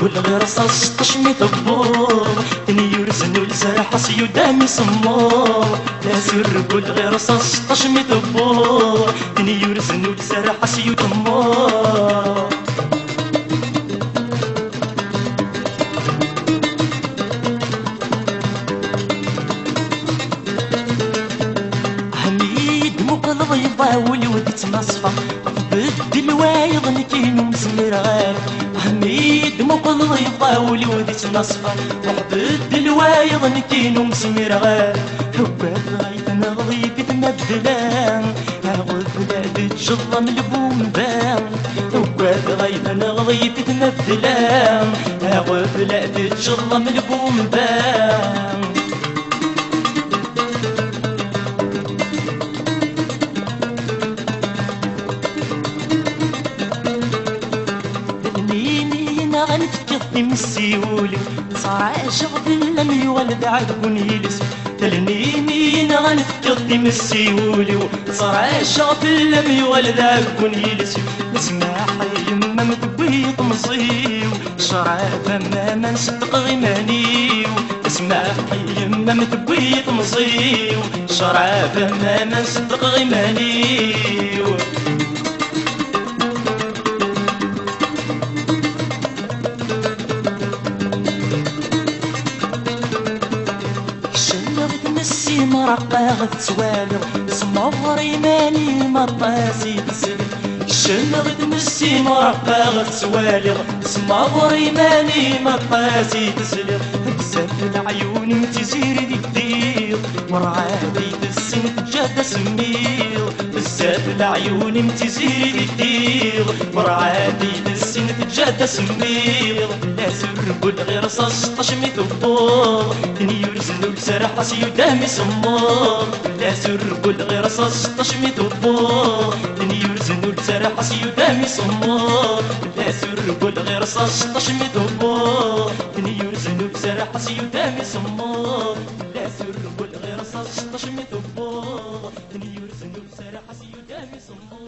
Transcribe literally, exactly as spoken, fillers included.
Ul ɣer ṣaṣ ṭṭac mi tewweḍ, tin yurzen ul serḥ-as yudam isemmeḍ. La surreg ul ɣer ṣaṣ ṭṭac mi tewweḍ, tin yurzen ul serḥ-as yudam. Ḥmid, muqel ɣiḍa ul-iw d-ittnaṣfa, beddel wayeḍ nekkin ur zmireɣ ara. Ḥmid, muqel ɣiḍa ul-iw d-ittnaṣfa, beddel wayeḍ nekkin ur zmireɣ ara. Ugadeɣ ay tenɣeḍ yif-it ma beddleɣ, aɣbel ad teǧǧeḍ am lbumba. Ugadeɣ ay tenɣeḍ yif-it ma beddleɣ, aɣbel ad teǧǧeḍ am lbumba. D lmini yenɣan tekkiḍ times i wul-iw, ttɛaceɣ fell-am yuɣal d aɛeggun yiles. D lmini yenɣan tekkiḍ times i wul-iw, ttɛaceɣ fell-am yuɣal d aɛeggun yiles. Smaḥ a yemma ma tewwi temẓi-w, ccrab am aman sedqeɣ iman-iw. Smaḥ a yemma ma tewwi temẓi-w, ccrab am aman sedqeɣ iman-iw. Kecmeɣ i tmes imraqeɣ tettwaliɣ, semmeḍ iman-im aṭas i tesliɣ. Kecmeɣ i tmes imraqeɣ tettwaliɣ, semmeḍ iman-im aṭas i tesliɣ. Bezzaf leɛyun-im d tiziri di ddiɣ, werɛad i tessin teǧǧa-d asemmiḍ. Bezzaf leɛyun-im d tiziri di ddiɣ, werɛad i tessin teǧǧa-d asemmiḍ. La surreg ul ɣer ṣaṣ ṭṭac mi tewweḍ, tin yurzen ul serḥ-as yudam isemmeḍ. La surreg ul ɣer ṣaṣ ṭṭac mi tewweḍ, tin yurzen ul serḥ-as yudam isemmeḍ. La surreg ul ɣer ṣaṣ ṭṭac mi tewweḍ, tin yurzen ul serḥ-as yudam isemmeḍ. La surreg ul ɣer ṣaṣ ṭṭac mi tewweḍ, tin yurzen ul serḥ-as yudam isemmeḍ.